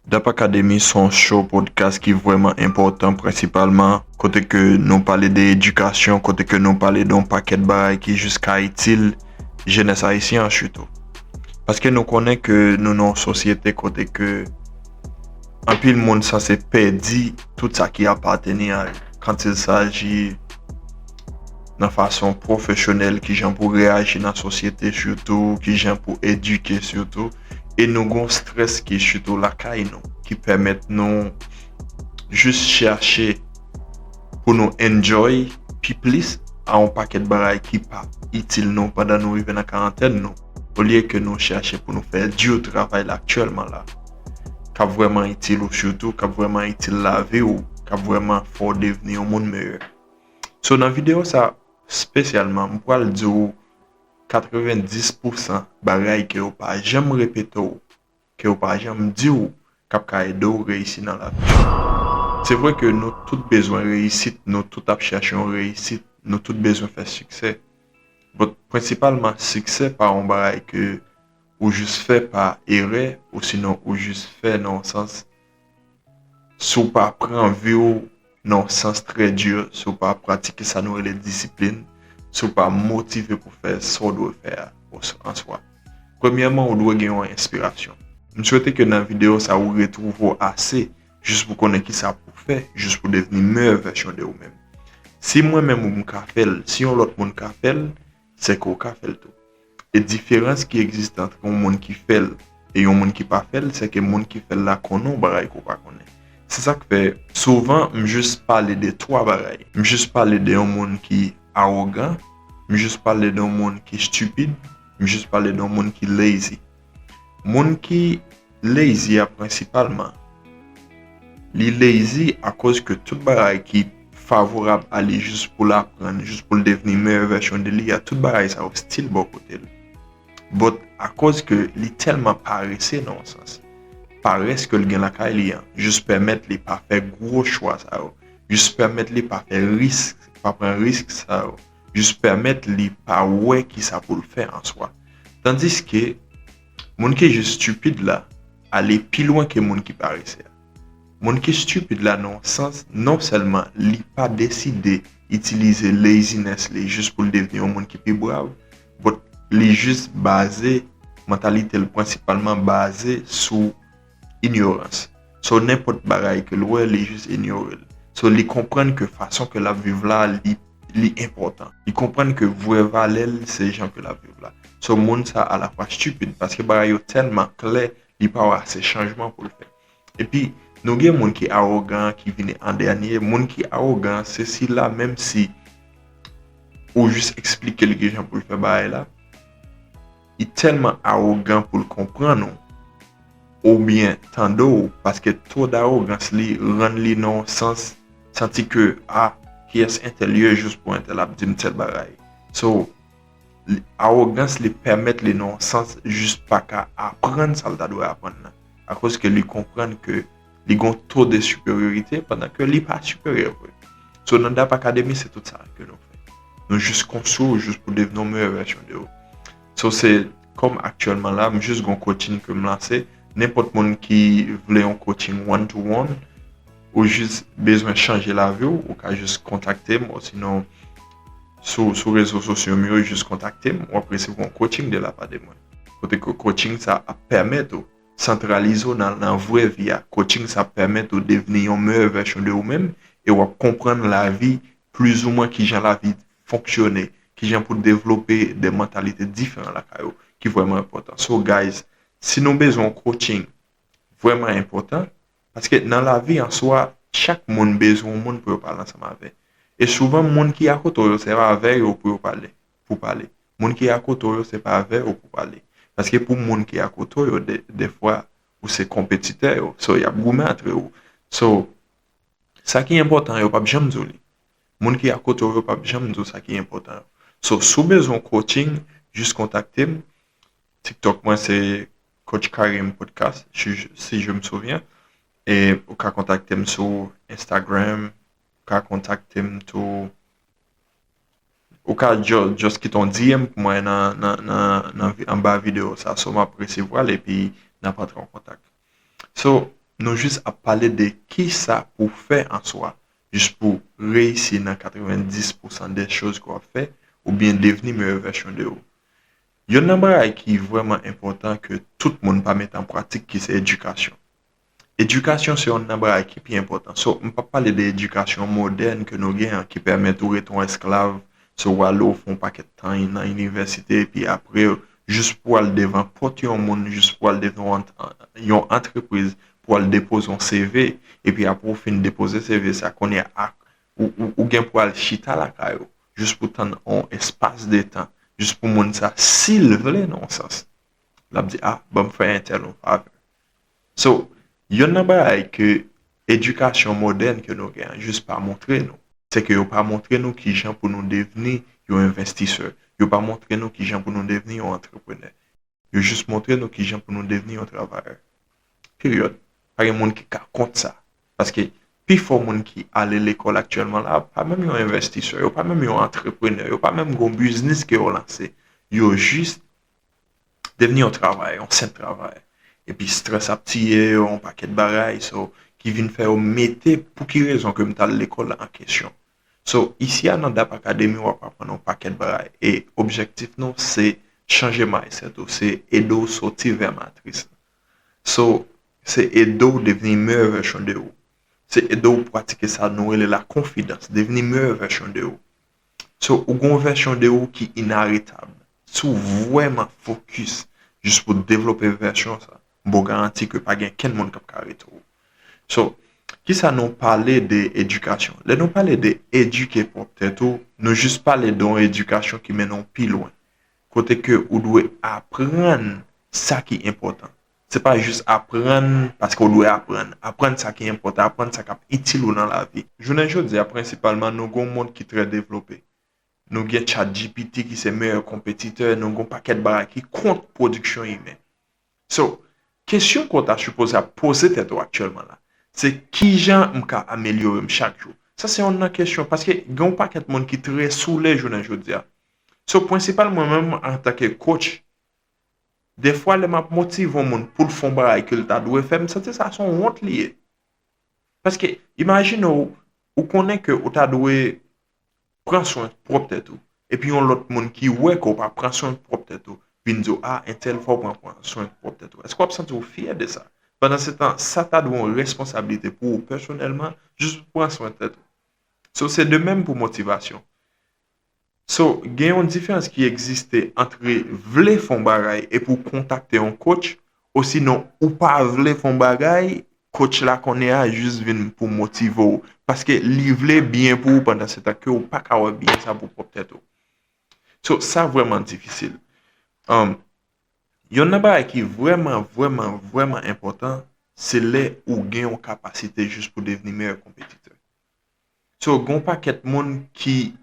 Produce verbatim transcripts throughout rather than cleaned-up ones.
Dap Academy se yon show podcast ki vrèman enpòtan, prensipalman kote ke nou pale de edikasyon, kote ke nou pale de yon pakèt bagay ki jis ka itil jenès ayisyen an sitou. Paske nou konnen ke nou nan yon sosyete kote ke anpil moun sanse pèdi tout sa ki apateni a yo, kantilsaji nan fason pwofesyonèl, kijan pou reyaji nan sosyete sitou, kijan pou edike sitou, e nou gon strès ki sitou lakay nou, ki pèmèt nou jis chache pou nou enjoy pi plis a yon pakèt bagay ki pa itil nou pandan nou rive nan karantèn nou, olye ke nou chache pou nou fè di travay la aktyèlman la, k ap vrèman itil ou sitou, k ap vrèman itil lavi w, k ap vrèman fè w devni yon moun meyè. So, nan videyo sa, espesyalman, m pral di w katrevendis pousan bagay ke yo pa janm repete w, ke yo pa janm di w, k ap ka ede w reyisi nan lavi. Se vre ke nou tout bezwen reyisit, nou tout ap chache yon reyisit, nou tout bezwen fè siksè. But prensipalman, siksè pa yon bagay ke ou jis fè pa erè, osinon ou jis fè nan yon sans, si w pa pran vi w nan yon sans trè di, si w pa pratike sa nou rele disiplin, si w pa motive pou fè sa w dwe fè a, an swa. Premyèman, ou dwe gen yon enspirasyon. M swete ke nan videyo sa ou retwouve w ase jis pou konnen kisa pou w fè, jis pou devni meyè vèsyon de ou menm. Si mwen menm ou m ka fè l, si yon lòt moun ka fè l, se ke w ka fè l tou. E diferans ki egziste ant yon moun ki fè l e yon moun ki pa fè l, se ke moun ki fè l la konnen yon bagay ke w pa konnen. Se sa k fè, souvan, m jis pale de twa bagay. M jis pale de yon moun ki awogan, m jis pale de yon moun ki stipid, m jis pale de yon moun ki lazy. Moun ki lazy a prensipalman, li lazy akoz ke tout bagay ki favorab a li jis pou l aprann, jis pou l devni meyè vèsyon de li a, tout bagay sa yo still bò kote l. But akoz ke li tèlman parese nan yon sans, parès ke l gen lakay li an, jis pèmèt li pa fè gwo chwa sa yo, jis pèmèt li pa fè risk, pa pran risk sa yo, jis pèmèt li pa wè kisa pou l fè an swa. Tandiske moun ki jis stipid la ale pi lwen ke moun ki parese a. Moun ki stipid la nan yon sans, non sèlman li pa deside itilize laziness li jis pou l devni yon moun ki pi brav, but li jis baze, mantalite l prensipalman baze sou inyorans. So, nenpòt bagay ke l wè, li jis inyore l. So, li konprann ke fason ke l ap viv la, li, li enpòtan. Li konprann ke vrè valè l, se jan ke l ap viv la. So, moun sa alafwa stipid, paske bagay yo tèlman klè, li pa wè ase chanjman pou l fè. Epi, nou gen moun ki awogan, ki vini an dènye. Moun ki awogan, se sila, menm si ou jis eksplike l kijan pou l fè bagay la, li tèlman awogan pou l konprann ou, oubyen tande w, paske to dawogans li rann li nan yon sans santi ke, a, kiyès entèl ye jis pou entèl ap di m tèl bagay. So, li, awogans li pèmèt li nan yon sans jis pa ka aprann sa l ta dwe aprann nan. Akoz ke li konprann ke li gon to de siperyorite, pandan ke li pa siperyè vre. So, nan Dap Academy, se tout sa ke nou fè. Nou jis konstwi w jis pou devni yon meyè vèsyon de ou. So, se kòm aktyèlman la, m jis gon coaching ke m lanse. Nenpòt moun ki vle yon coaching one to one, ou jis bezwen chanje lavi w, ou ka jis kontakte m, osinon sou, sou rezo sosyo m yo, jis kontakte m, w ap resevwa yon coaching de la pa de mwen. Kote ke coaching sa ap pèmèt ou santralize w nan, nan vrè vi a. Coaching sa ap pèmèt ou devni yon meyè vèsyon de ou menm, e w ap konprann lavi plizoumwen kijan lavi fonksyone, kijan pou devlope de mantalite diferan lakay ou, ki vrèman enpòtan. So, guys, si nou bezwen yon coaching vrèman enpòtan, paske nan lavi an swa, chak moun bezwen yon moun pou yo pale ansanm avè. E souvan, moun ki akote w yo, se pa avè yo pou yo pale, pou pale. Moun ki akote w yo, se pa avè yo pou pale. Paske pou moun ki akote w yo, de, defwa, ou se konpetitè yo. So, y ap goumen antre yo. So, sa ki enpòtan, yo p ap janm di w li. Moun ki akote w yo p ap janm di w sa ki enpòtan yo. So, si w bezwen coaching, jis kontakte m. TikTok mwen se Coach Karim Podcast, si, si je me souviens. E ou ka kontakte m sou Instagram, ou ka kontakte m tou. Ou ka ju-, just kite yon D M pou mwen nan, nan, nan, nan vi-, anba videyo sa. So, m ap resevwa l epi n ap antre an kontak. So, Nou jis ap pale de kisa pou fè an swa, jis pou reyisi nan katrevendis pousan de choz ke w ap fè, oubyen devni meyè vèsyon de ou. Yonn nan bagay ki vrèman enpòtan ke tout moun pa mete an pratik, ki se edikasyon. Edikasyon se yonn nan bagay ki pi enpòtan. So, m p ap pale de edikasyon modèn ke nou gen an, ki pèmèt ou rete yon esklav, so w ale w fè yon pakèt tan nan inivèsite, epi apre, jis pou w al devan pòt yon moun, jis pou w al devan yon, yon antrepriz, pou w al depoze yon C V, epi apre w fin depoze C V sa, kounye a, ou, ou, ou gen pou w al chita lakay ou, jis pou tann yon espas de tan, jis pou moun sa, si l vle, nan yon sans, l ap di, "Ah, ban m fè entèl yon favè." So, yonn nan bagay ke edikasyon modèn ke nou gen an jis pa montre nou, se ke yo pa montre nou kijan pou nou devni yon envestisè. Yo pa montre nou kijan pou nou devni yon antreprenè. Yo jis montre nou kijan pou nou devni yon travayè. Peryòd. Pa gen moun ki ka kont sa. Paske pifò moun ki ale lekòl aktyèlman la, pa menm yon envestisè, yo pa menm yon antreprenè, yo pa menm gon biznis ke yo lanse. Yo jis devni yon travayè, yon senp travayè. Epi strès ap tiye yo, yon pakèt bagay, so, ki vin fè yo mete pou ki rezon ke m t al lekòl la an kesyon. So, isi a nan Dap Academy, w ap aprann yon pakèt bagay. E objektif nou, se chanje mindset ou, se ede w soti vè matris la. So, se ede w devni meyè vèsyon de ou. Se ede w pratike sa nou rele la konfidans, devni meyè vèsyon de ou. So, ou gon vèsyon de ou ki inaretab. Si w vrèman fokis jis pou devlope vèsyon sa, m ba w garanti ke pa gen kenn moun k ap ka rete w. So, kisa nou pale de edikasyon? Lè nou pale de edike pwòp tèt ou, nou jis pale de yon edikasyon ki mennen w pi lwen. Kote ke ou dwe aprann sa ki enpòtan. Se pa jis aprann paske w dwe aprann. Aprann sa ki enpòtan, aprann sa k ap itil ou nan lavi. Jounen jodi a, prensipalman, nou gen yon mond ki trè devlope. Nou gen ChatGPT ki se meyè konpetitè, nou gen yon pakèt bagay ki kont pwodiksyon imen. So, kesyon ke w ta sipoze ap poze tèt ou aktyèlman la, se kijan m ka amelyore m chak jou? Sa se yonn nan kesyon, paske gen yon pakèt moun ki trè soule jounen jodi a. So, prensipal mwen menm, antanke coach, defwa lè m ap motive yon moun pou l fè yon bagay ke l ta dwe fè, m santi sa se yon wont li ye. Paske, imajine w, ou konnen ke ou ta dwe pran swen pwòp tèt ou, epi yon lòt moun ki wè ke w pa pran swen pwòp tèt ou, vin di w, "Ah, entèl, fò w pran, pran swen pwòp tèt ou." Èske w ap santi w fyè de sa? Pandan se tan, sa ta dwe yon responsablite pou ou pèsonèlman, jis pou pran swen tèt ou. So, se de menm pou motivasyon. So, gen yon diferans ki egziste ant vle fè yon bagay epi w kontakte yon coach, osinon ou pa vle fè yon bagay, coach la kounye a jis vin pou motive w, paske li vle byen pou ou pandan se tan ke w pa ka wè byen sa pou pwòp tèt ou. So, sa vrèman difisil. Um, yonn nan bagay ki vrèman, vrèman, vrèman enpòtan, se lè ou gen yon kapasite jis pou devni meyè konpetitè. So, gen yon pakèt moun ki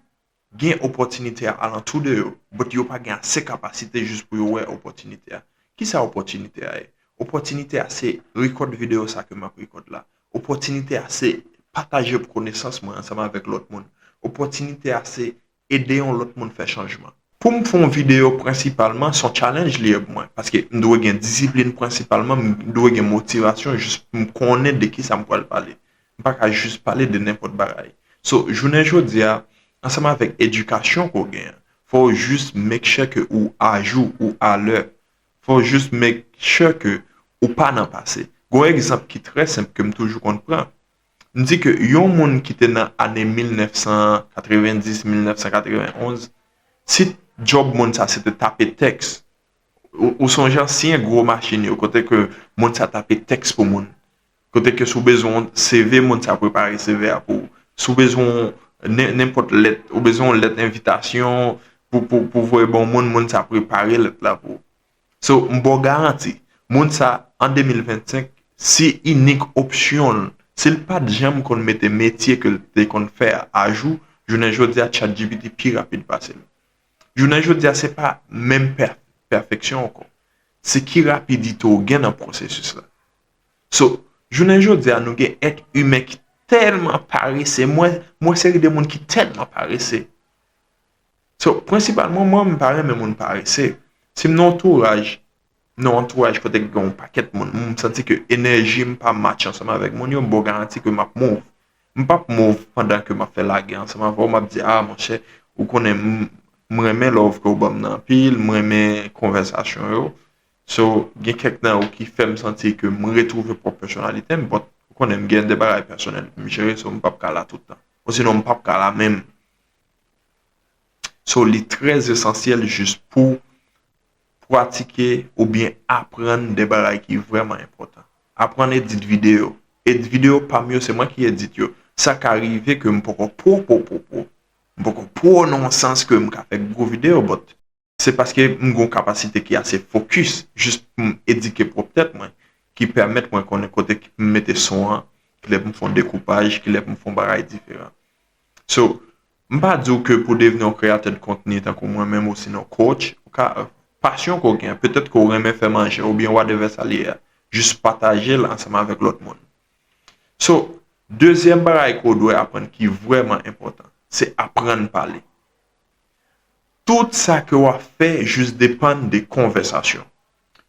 gen opòtinite a alantou de yo, but yo pa gen ase kapasite jis pou yo wè opòtinite a. Kisa opòtinite a ye? Opòtinite a se rekòd videyo sa ke m ap rekòd la. Opòtinite a se pataje konesans mwen ansanm avèk lòt moun. Opòtinite a se ede yon lòt moun fè chanjman. Pou m fè yon videyo prensipalman, se yon challenge li ye pou mwen, paske m dwe gen disiplin prensipalman, m dwe gen motivasyon jis pou m konnen de kisa m pral pale. M pa ka jis pale de nenpòt bagay. So, jounen jodi a, ansanm avèk edikasyon ke w gen an, fò w jis make sure ke ou ajou, ou alè. Fò w jis make sure ke ou pa nan pase. Gon egzanp ki trè senp ke m toujou konn pran. M di ke yon moun ki te nan ane mil nèf san katrevendis, mil nèf san katrevenonz, si djòb moun sa se te tape tèks, ou, ou sonje ansyen gwo machin yo, kote ke moun sa tape tèks pou moun. Kote ke si w bezwen yon C V, moun sa prepare C V a pou ou. Si w bezwen yon nen-, nenpòt lèt, ou bezwen yon lèt envitasyon pou, pou, pou voye ba yon moun, moun sa prepare lèt la pou ou. So, m ba w garanti, moun sa, an de mil vennsenk, se inik opsyon l. Si l pa t janm konn mete metye ke l te konn fè a ajou, jounen jodi a, ChatGPT pi rapid pase l. Jounen jodi a, se pa menm pè-, pèfeksyon ankò. Se ki rapidite w gen nan pwosesis la. So, jounen jodi a, nou gen èt imen ki tèlman parese. Mwen, mwen seri de moun ki tèlman parese. So, prensipalman, mwen, m pa renmen moun parese. Si m nan antouraj, nan yon antouraj kote gen yon pakèt moun, m santi ke enèji m pa match ansanm avèk moun yo, m ba w garanti ke m ap move. M p ap move pandan ke m ap fè lagè ansanm avè w, m ap di, "Ah, monchè, ou konnen m, m renmen love ke w ban m nan anpil, m renmen konvèsasyon yo." So, gen kèk nan yo ki fè m santi ke m retwouve pwòp pèsonalite m, but ou konnen m gen de bagay pèsonèl pou m jere, so m p ap ka la tout tan. Osinon, m p ap ka la menm. So, li trè esansyèl jis pou pratike oubyen aprann de bagay ki vrèman enpòtan. Aprann edit videyo. Edit videyo pa m yo, se mwen ki edit yo. Sa ka rive ke m poko pwo, pwo, pwo, pwo. M poko pwo nan yon sans ke m ka fè gwo videyo, but se paske m gon kapasite ki ase fokis, jis pou m edike pwòp tèt mwen, ki pèmèt mwen konnen kote pou m mete son an, kilè pou m fè yon dekoupaj, kilè pou m fè yon bagay diferan. So, m pa di w ke pou devni yon kreyatè de kontni tankou mwen menm osinon coach, ou ka, pasyon ke w gen, petèt ke w renmen fè manje oubyen whatever sa l ye a, jis pataje l ansanm avèk lòt moun. So, dezyèm bagay ke w dwe aprann ki vrèman enpòtan, se aprann pale. Tout sa ke w ap fè jis depann de konvèsasyon.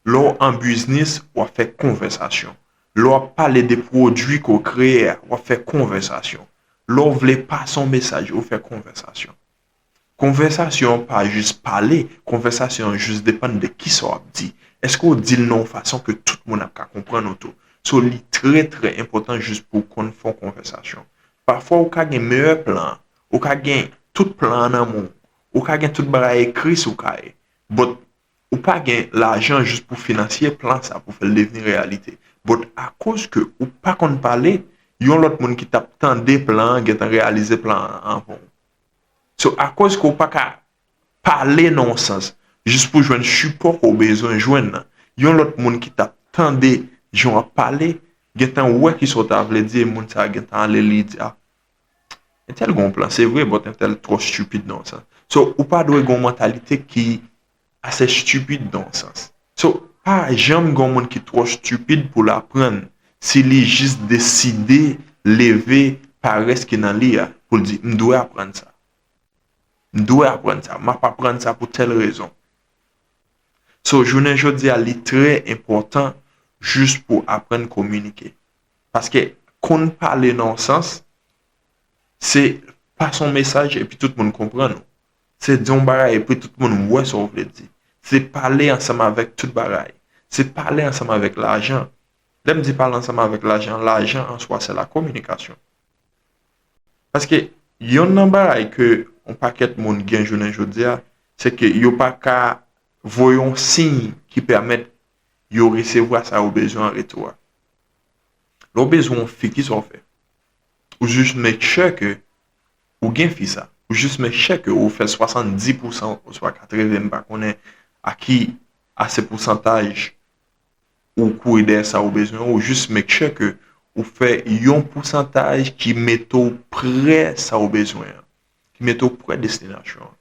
Lè w an biznis, w ap fè konvèsasyon. Lè w ap pale de pwodui ke w kreye a, w ap fè konvèsasyon. Lè w vle pase yon mesaj, ou fè konvèsasyon. Konvèsasyon an pa jis pale, konvèsasyon an jis depann de kisa w ap di. Èske w di l nan yon fason ke tout moun ap ka konprann ou tou? So, li trè, trè enpòtan jis pou w konn fè yon konvèsasyon. Pafwa, ou ka gen meyè plan, ou ka gen tout plan an nan men w, ou ka gen tout bagay ekri sou kay, but ou pa gen lajan jis pou finanse plan sa, pou fè l devni reyalite. But akoz ke ou pa konn pale, yon lòt moun ki t ap tande plan an gentan reyalize plan an anvan w. So, akoz ke w pa ka pale nan yon sans, jis pou jwenn sipò ke w bezwen jwenn nan, yon lòt moun ki t ap tande jan w ap pale, gentan wè kisa w ta vle di, e moun sa a gentan ale li di, "Ah, entèl gen yon plan, se vre, but entèl twò stupid nan yon sans." So, ou pa dwe gen yon mantalite ki ase stupid nan yon sans. So, pa janm gen yon moun ki twò stupid pou l aprann si li jis deside leve parès ki nan li a pou l di, "M dwe aprann sa. M dwe aprann sa. M ap aprann sa pou tèl rezon." So, jounen jodi a, li trè enpòtan jis pou aprann kominike. Paske konn pale nan yon sans, se pase yon mesaj epi tout moun konprann ou. Se di yon bagay epi tout moun wè sa w vle di. Se pale ansanm avèk tout bagay. Se pale ansanm avèk lajan. Lè m di pale ansanm avèk lajan, lajan an swa se la kominikasyon. Paske yonn nan bagay ke yon pakèt moun gen jounen jodi a, se ke yo pa ka voye yon siy ki pèmèt yo resevwa sa yo bezwen an retou a. Lè w bezwen yon fi, kisa w fè? Ou jis make sure ke ou gen fi sa. Ou jis make sure ke ou fè swasanndis pousan oswa katreven, m pa konnen a ki, a se pousantaj ou kouri dèyè sa ou bezwen, ou jis make sure ke ou fè yon pousantaj ki mete w prè sa ou bezwen an, ki mete w prè destinasyon an.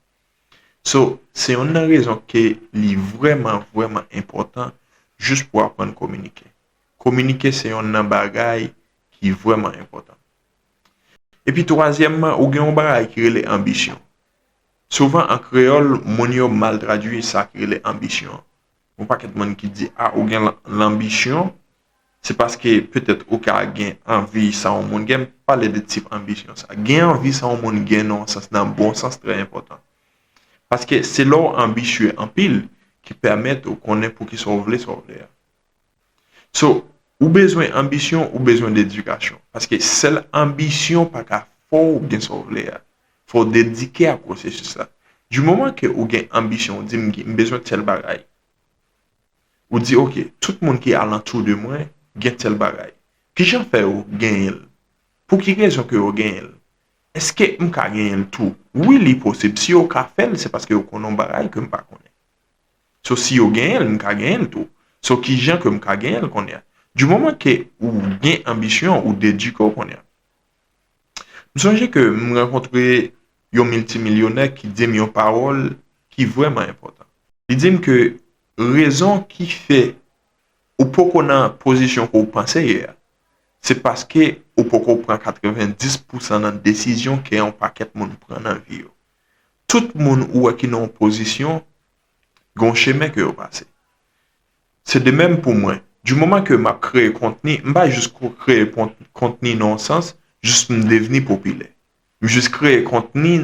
So, se yonn nan rezon ke li vrèman, vrèman enpòtan jis pou aprann kominike. Kominike se yonn nan bagay ki vrèman enpòtan. Epi twazyèmman, ou gen yon bagay ki rele anbisyon. Souvan an kreyòl, moun yo mal tradui sa ki rele anbisyon an. Yon pakèt moun ki di, "Ah, ou gen lan-, lanbisyon," se paske petèt ou ka gen anvi sa yon moun gen. M pale de tip anbisyon sa. Gen anvi sa yon moun gen nan yon sans, nan bon sans, trè enpòtan. Paske se lè w anbisye anpil ki pèmèt ou konnen poukisa w vle sa w vle a. So, ou bezwen anbisyon, ou bezwen dedikasyon. Paske sèl anbisyon pa ka fè w gen sa w vle a. Fò w dedike a pwosesis la. Du moman ke ou gen anbisyon, ou di, "M gen, m bezwen tèl bagay." Ou di, "Ok, tout moun ki alantou de mwen gen tèl bagay. Kijan fè yo genyen l? Pou ki rezon ke yo genyen l? Èske m ka genyen l tou?" Wi, li posib. Si yo ka fè l, se paske yo konn yon bagay ke m pa konnen. So, si yo genyen l, m ka genyen l tou. So, kijan ke m ka genyen l kounye a? Du moman ke ou gen anbisyon, ou dedike w kounye a. M sonje ke m rankontre yon miltimilyonè ki di m yon pawòl ki vrèman enpòtan. Li di m ke rezon ki fè ou poko nan pozisyon ke w panse ye a, se paske ou poko pran katrevenndis pousan nan desizyon ke yon pakèt moun pran nan vi yo. Tout moun ou wè ki nan yon pozisyon, gen yon chemen ke yo pase. Se de menm pou mwen. Du moman ke m ap kreye kontni, m pa jis ko-, kreye kont-, kontni nan yon sans, jis pou m devni popilè. M jis kreye kontni,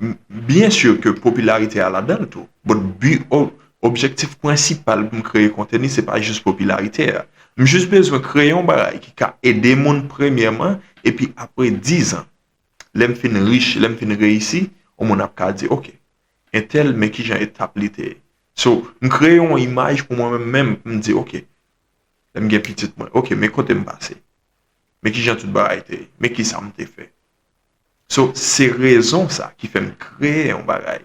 m-, byen si ke popilarite a ladan l tou. But bi-, o-, objektif prensipal pou m kreye kontni, se pa jis popilarite a. M jis bezwen kreye yon bagay ki ka ede moun premyèman, epi apre dizan, lè m fin rich, lè m fin reyisi, yon moun ap ka di, "Ok, entèl, men kijan etap li te ye." So, m kreye yon imaj pou mwen menm, menm, pou m di, "Ok, lè m gen pitit mwen, ok, men kote m pase. Men kijan tout bagay te ye. Men kisa m te fè." So, se rezon sa ki fè m kreye yon bagay.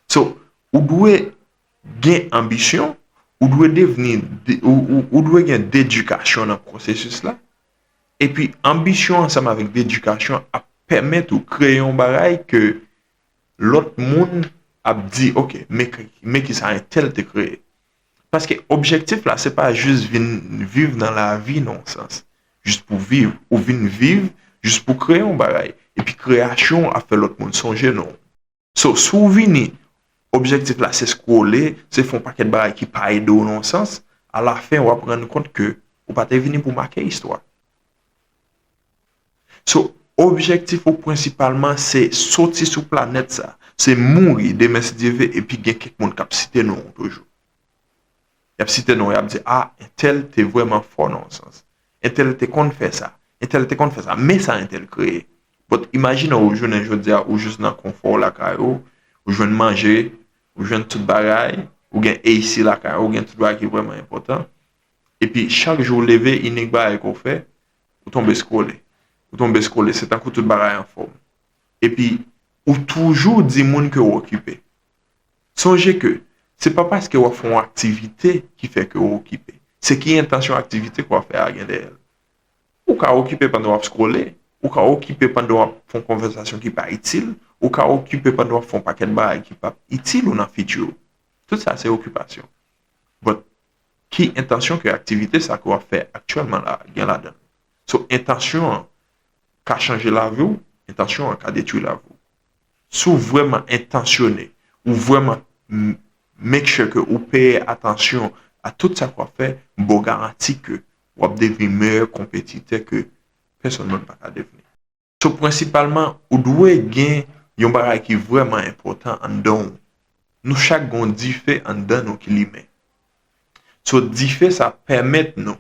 So, ou dwe gen anbisyon, ou dwe devni, de-, ou, ou, ou dwe gen dedikasyon nan pwosesis la. Epi, anbisyon ansanm avèk dedikasyon ap pèmèt ou kreye yon bagay ke lòt moun ap di, "Ok, men, men kisa entèl te kreye." Paske objektif la, se pa jis vin viv nan lavi nan yon sans. Jis pou viv, ou vin viv, jis pou kreye yon bagay. Epi kreyasyon ap fè lòt moun sonje non. So, si w vini, objektif la se scrolle, se fè yon pakèt bagay ki pa ede w nan yon sans, alafen w ap rann kont ke ou pa te vini pou make istwa. So, objektif ou prensipalman se soti sou planèt sa, se mouri demen si Dye ve, epi gen kèk moun k ap site non w toujou. Y ap site non w, y ap di, "A, entèl te vrèman fò nan yon sans. Entèl te konn fè sa. Entèl te konn fè sa. Men sa entèl kreye." But imajine w jounen jodi a, ou jis nan konfò w lakay ou, ou jwenn manje, ou jwenn tout bagay, ou gen A C lakay ou, ou gen tout bagay ki vrèman enpòtan. Epi chak jou w leve, inik bagay ke w fè, ou tonbe scrolle. Ou tonbe scrolle, se tankou tout bagay anfòm. Epi, ou toujou di moun ke w okipe. Sonje ke se pa paske w ap fè yon aktivite ki fè ke w okipe. Se ki entansyon aktivite ke w ap fè a gen dèyè l. Ou ka okipe pandan w ap scrolle, ou ka okipe pandan w ap fè yon konvèsasyon ki pa itil, ou ka okipe pandan w ap fè yon pakèt bagay ki p ap itil ou nan fiti w. Tout sa se okipasyon. But, ki entansyon ke aktivite sa ke w ap fè aktyèlman la gen ladan l? So, entansyon an ka chanje lavi w, entansyon an ka detwi lavi w. Si w vrèman entansyone, ou vrèman m-, make sure ke ou peye atansyon a tout sa ke w ap fè, m ba w garanti ke w ap devni meyè konpetitè ke pèsonn moun pa ka devni. So, prensipalman, ou dwe gen yon bagay ki vrèman enpòtan anndan w. Nou chak gen yon dife anndan nou ki limen. So, dife sa pèmèt nou,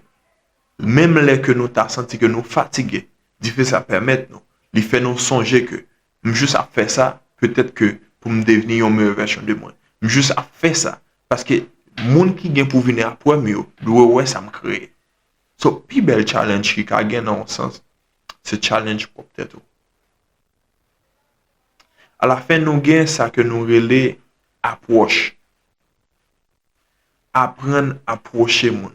menm lè ke nou ta santi ke nou fatige, dife sa pèmèt nou, li fè nou sonje ke m jis ap fè sa, petèt ke pou m devni yon meyè vèsyon de mwen. M jis ap fè sa, paske moun ki gen pou vini apre m yo dwe wè sa m kreye. So, pi bèl challenge ki ka gen nan yon sans, se challenge pwòp tèt ou. Alafen, nou gen sa ke nou rele apwòch. Aprann apwoche moun.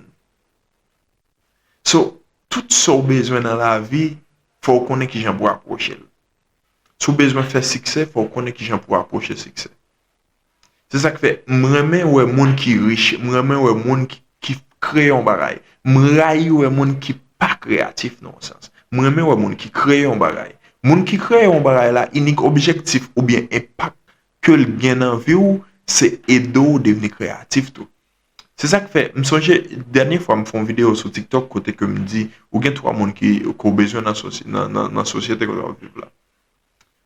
So, tout sa w bezwen nan lavi, fò w konnen kijan pou w apwoche l. Si w bezwen fè siksè, fò w konnen kijan pou w apwoche siksè. Se sa k fè, m renmen wè moun ki rich, m renmen wè moun ki, ki kreye yon bagay. M rayi wè moun ki pa kreyatif nan yon sans. M renmen wè moun ki kreye yon bagay. Moun ki kreye yon bagay la, inik objektif oubyen enpak ke l gen nan vi w, se ede w devni kreyatif tou. Se sa k fè, m sonje, dènye fwa m fè yon videyo sou TikTok kote ke m di, ou gen twa moun ki, ke w bezwen nan sosy-, nan, nan, nan sosyete kote w ap viv la.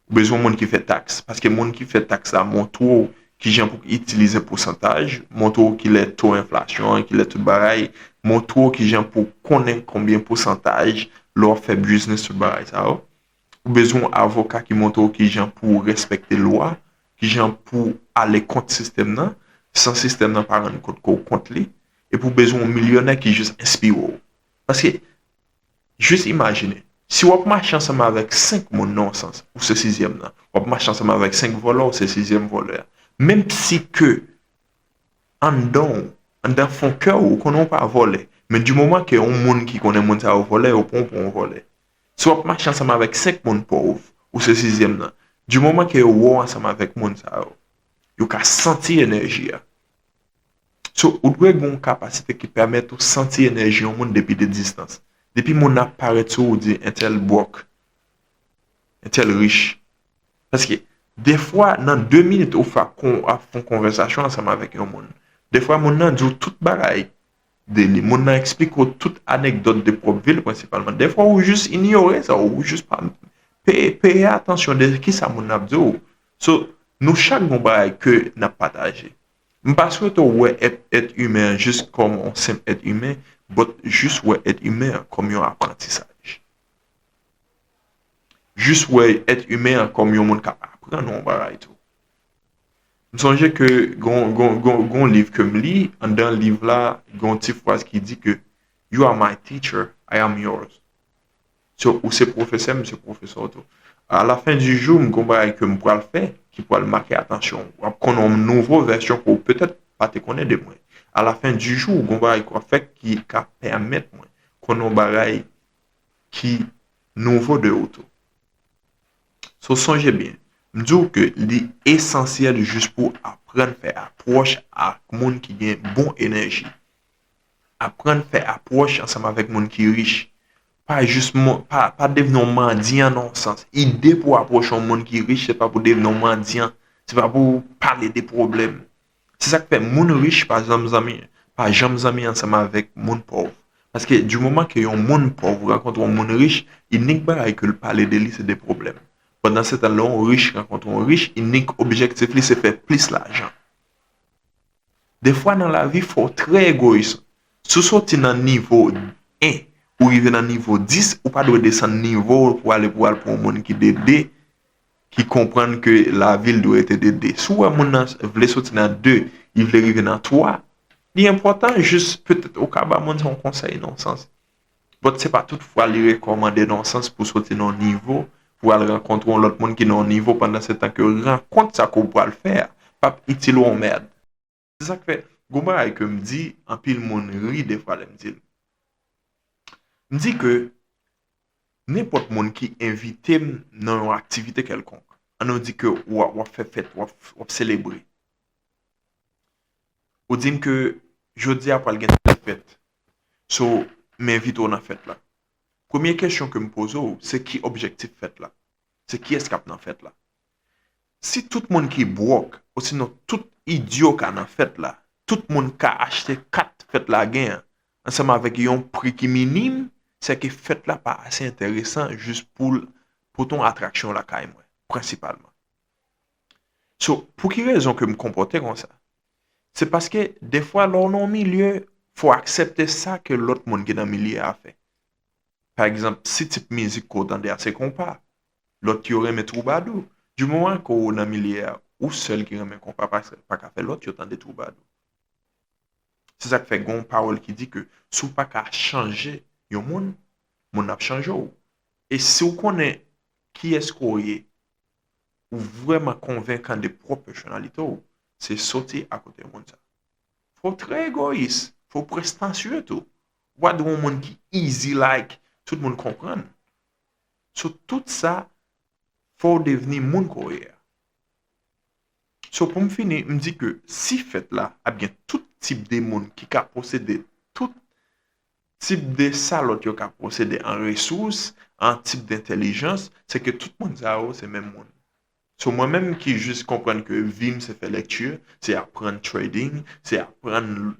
Ou bezwen moun ki fè taks, paske moun ki fè taks la montre w kijan pou itilize pousantaj, montre w kilè to enflasyon an, kilè tout bagay, montre w kijan pou konnen konbyen pousantaj lè w ap fè biznis, tout bagay sa yo. Ou bezwen yon avoka ki montre w kijan pou w respekte lwa, kijan pou w ale kont sistèm nan, san sistèm nan pa rann kont ke w kont li, epi w bezwen yon milyonè ki jis enspire w. Paske, jis imajine, si w ap mache ansanm avèk senk moun nan yon sans, ou se sizyèm nan. W ap mache ansanm avèk senk vòlè, ou se sizyèm vòlè a. Menm si ke anndan w, anndan fon kè w, ou konnen w pa vòlè. Men di moman ke yon moun ki konnen moun sa yo vòlè, yo pran w pou yon vòlè. Si w ap mache ansanm avèk senk moun pòv, ou se sizyèm nan. Di moman ke yo wè w ansanm avèk moun sa yo, yo ka santi enèji a. So, ou dwe gen yon kapasite ki pèmèt ou santi enèji yon moun depi de distans. Depi moun nan ap parèt sou ou, ou di, "Entèl bwòk, entèl rich." Paske, defwa, nan de minit, ou fè kon-, ap fè yon konvèsasyon ansanm avèk yon moun. Defwa, moun nan di w tout bagay de li. Moun nan eksplike w tout anekdòt de pwòp vi l prensipalman. Dèfwa ou jis inyore sa, ou jis pa peye, peye atansyon de kisa moun nan ap di w. So, nou chak gon bagay ke n ap pataje. M pa swete w wè èt, èt imen an jis kòm yon senp èt imen, but jis wè èt imen an kòm yon aprantisaj. Jis wè èt imen an kòm yon moun k ap aprann yon bagay tou. M sonje ke gon, gon, gon, gon liv ke m li, anndan liv la, gon ti fraz ki di ke, "You are my teacher, I am yours." So, ou se pwofesè m, m se pwofesè w tou. A la fen di jou, m gon bagay ke m pral fè, ki pral make atansyon w. W ap konnen yon nouvo vèsyon ke w petèt pa te konnen de mwen. A la fen di jou, gon bagay ke w ap fè ki ka pèmèt mwen konnen yon bagay ki nouvo de ou tou. So, sonje byen, m di w ke li esansyèl jis pou w aprann fè apwòch ak moun ki gen bon enèji. Aprann fè apwòch ansanm avèk moun ki rich. Pa jis, pa, pa devni yon mandyan nan yon sans. Ide pou w apwoche yon moun ki rich, se pa pou devni yon mandyan. Se pa pou pale de pwoblèm. Se sa k fè moun rich pa janm zanmi, pa janm zanmi ansanm avèk moun pòv. Paske di moman ke yon moun pòv rankontre yon moun rich, inik bagay ke l pale de li se de pwoblèm. Pandan se tan, lè yon rich rankontre yon rich, inik objektif li se fè plis lajan. Defwa nan lavi, fò w trè egoyis. Si w soti nan nivo en, ou rive nan nivo dis, ou pa dwe desann nivo w pou ale pou al pou yon moun ki de de, ki konprann ke lavi l dwe rete de de. Si w wè moun nan vle soti nan de, li vle rive nan twa, li enpòtan jis petèt ou ka ba moun sa yon konsèy nan yon sans. But se pa tout fwa li rekòmande nan yon sans pou soti nan yon nivo, pou al rankontre yon lòt moun ki nan yon nivo pandan se tan ke rankont sa ke w pral fè a p ap itil ou yon mèd. Se sa k fè, gon bagay ke m di, anpil moun ri defwa lè m di l. M di ke nenpòt moun ki envite m nan yon aktivite kèlkonk, ann nou di ke w ap, w ap fè fèt, w ap, w ap selebre. Ou di m ke jodi a pral gen tèl fèt. So, m envite w nan fèt la. Premye kesyon ke m poze w, se ki objektif fèt la? Se kiyès k ap nan fèt la? Si tout moun ki bwòk, osinon tout idyo ka nan fèt la, tout moun ka achte kat fèt la gen an, ansanm avèk yon pri ki minim, sèke fèt la pa ase enteresan jis pou l pote yon atraksyon lakay mwen, prensipalman. So, pou ki rezon ke m konpòte konsa? Se paske, defwa, lè w nan yon milye, fò w aksepte sa ke lòt moun ki nan milye a fè. Pa egzanp, si tip mizik ke w tande a se konpa, lòt yo renmen twoubadou. Di moman ke w nan milye a, ou sèl ki renmen konpa, pa, pa ka fè lòt yo tande twoubadou. Se sa k fè gen yon pawòl ki di ke si w pa ka chanje yon moun, moun nan ap chanje w. E si w konnen kiyès ke w ye, ou vrèman konvenkan de pwòp pèsonalite w, se soti akote moun sa. Fò w trè egoyis, fò w prestansye tou. Ou pa dwe yon moun ki easy like, tout moun konprann. So tout sa, fò w devni moun ke w ye a. So pou m fini, m di ke si fèt la ap gen tout tip de moun ki ka posede tout tip de sa lòt yo ka posede an resous, an tip dentèlijans, se ke tout moun sa yo se menm moun. So mwen menm ki jis konprann ke vi m se fè lekti, se aprann trading, se aprann,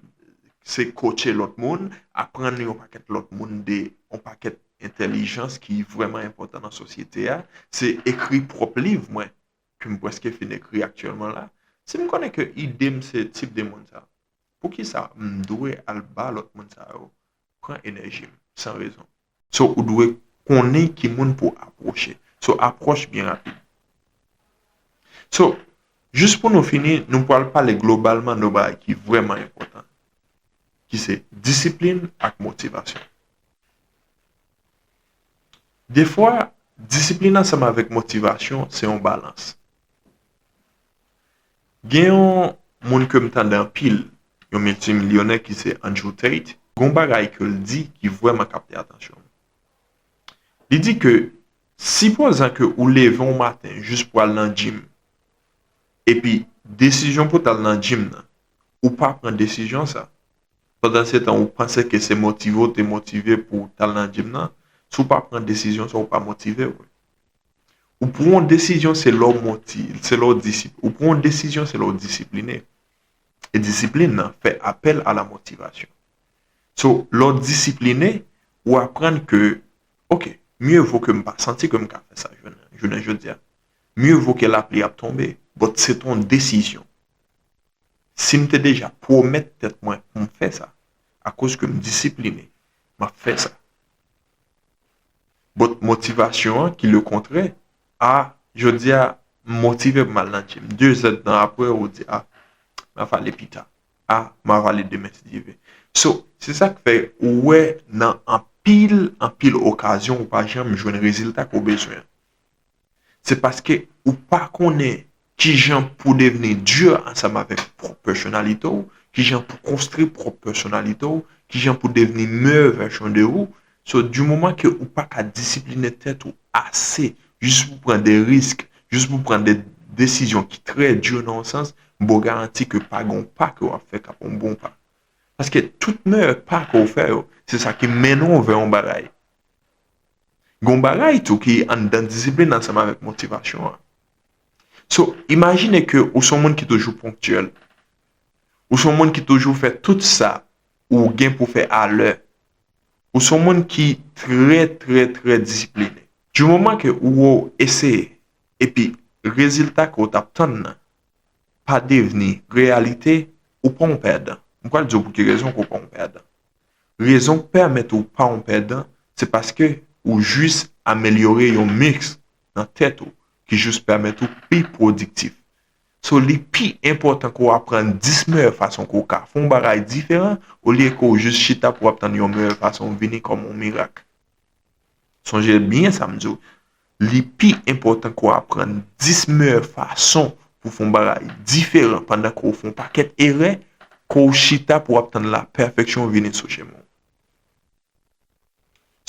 se coache lòt moun, aprann yon pakèt lòt moun de yon pakèt entèlijans ki vrèman enpòtan nan sosyete a, se ekri pwòp liv mwen, ke m prèske fin ekri aktyèlman la. Si m konnen ke ide m se tip de moun sa, poukisa m dwe al ba lòt moun sa yo pran enèji m san rezon? So, ou dwe konnen ki moun pou apwoche. So, apwòch byen rapid. So, jis pou nou fini, nou pral pale globalman de bagay ki vrèman enpòtan, ki se disiplin ak motivasyon. Defwa, disiplin ansanm avèk motivasyon se yon balans. Gen yon moun ke m tande anpil, yon miltimilyonè ki se Andrew Tate, gen yon bagay ke l di ki vrèman kapte atansyon m. Li di ke, sipozan ke ou leve yon maten jis pou al nan gym, epi desizyon pou t al nan gym nan, ou pa pran desizyon sa. Pandan se tan, ou panse ke se motive w te motive pou w t al nan gym nan, si w pa pran desizyon sa, ou pa motive vre. Ou pran yon desizyon, se lè w moti-, se lè w disip-, ou pran yon desizyon, se lè w disipline. E disiplin nan fè apèl a la motivasyon. So, lè w disipline, ou aprann ke, ok, mieux vaut ke m pa santi ke m ka fè sa jounen, jounen jodi a. Mieux vaut ke lapli ap tonbe, but se t yon desizyon. Si m te deja pwomèt tèt mwen pou m fè sa, akoz ke m disipline, m ap fè sa. But motivasyon an ki le kontrè, a, jodi a, m motive pou m al nan gym. De zèdtan apre, ou di, a, m ap ale pita. A, m ap ale demen si Dye vle. So, se sa k fè ou wè nan anpil, anpil okazyon ou pa janm jwenn rezilta ke w bezwen an. Se paske ou pa konnen kijan pou devni di ansanm avèk pwòp pèsonalite w, kijan pou konstwi pwòp pèsonalite w, kijan pou devni meyè vèsyon de ou. So, di moman ke ou pa ka disipline tèt ou ase, jis pou pran de risk, jis pou pran de desizyon ki trè di nan yon sans, m ba w garanti ke pa gen yon pa ke w ap fè k ap yon bon pa. Paske tout meyè pa ke w fè yo, se sa ki mennen w vè yon bagay. Gen yon bagay tou ki anndan disiplin ansanm avèk motivasyon an. So, imajine ke ou se yon moun ki toujou ponktyèl. Ou se yon moun ki toujou fè tout sa ou gen pou fè alè. Ou se yon moun ki trè, trè, trè disipline. Di moman ke ou eseye, epi rezilta ke w t ap tann nan pa devni reyalite, ou pa yon pèdan. M pral di w pou ki rezon ke w pa yon pèdan. Rezon k pèmèt ou pa yon pèdan, se paske ou jis amelyore yon miks nan tèt ou ki jis pèmèt ou pi pwodiktif. So, li pi enpòtan ke w aprann dis meyè fason ke w ka fè yon bagay diferan, olye ke w jis chita pou w ap tann yon meyè fason vini kòm yon mirak. Sonje byen sa m di w. Li pi enpòtan ke w aprann dis meyè fason pou w fè yon bagay diferan pandan ke w fè yon pakèt erè, ke w chita pou w ap tann lapèfeksyon vini sou chemen w.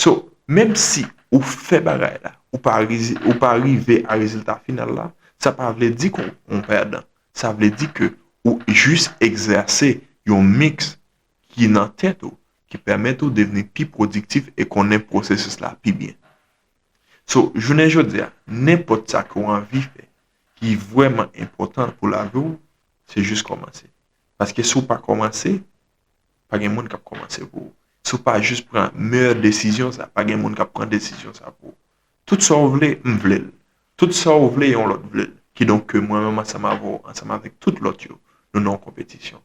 So, menm si ou fè bagay la, ou pa, ou pa rive a rezilta final la, sa pa vle di ke w yon pèdan. Sa vle di ke ou jis egzèse yon miks ki nan tèt ou, ki pèmèt ou devni pi pwodiktif e konnen pwosesis la pi byen. So, jounen jodi a, nenpòt sa ke w anvi fè, ki vrèman enpòtan pou lavi w, se jis kòmanse. Paske si w pa kòmanse, pa gen moun k ap kòmanse pou ou. Si w pa jis pran meyè desizyon sa, pa gen moun k ap pran desizyon sa pou ou. Tout sa w vle, m vle l. Tout sa w vle, yon lòt vle l. Kidonk ke mwen menm ansanm avè w, ansanm avèk tout lòt yo, nou nan yon konpetisyon.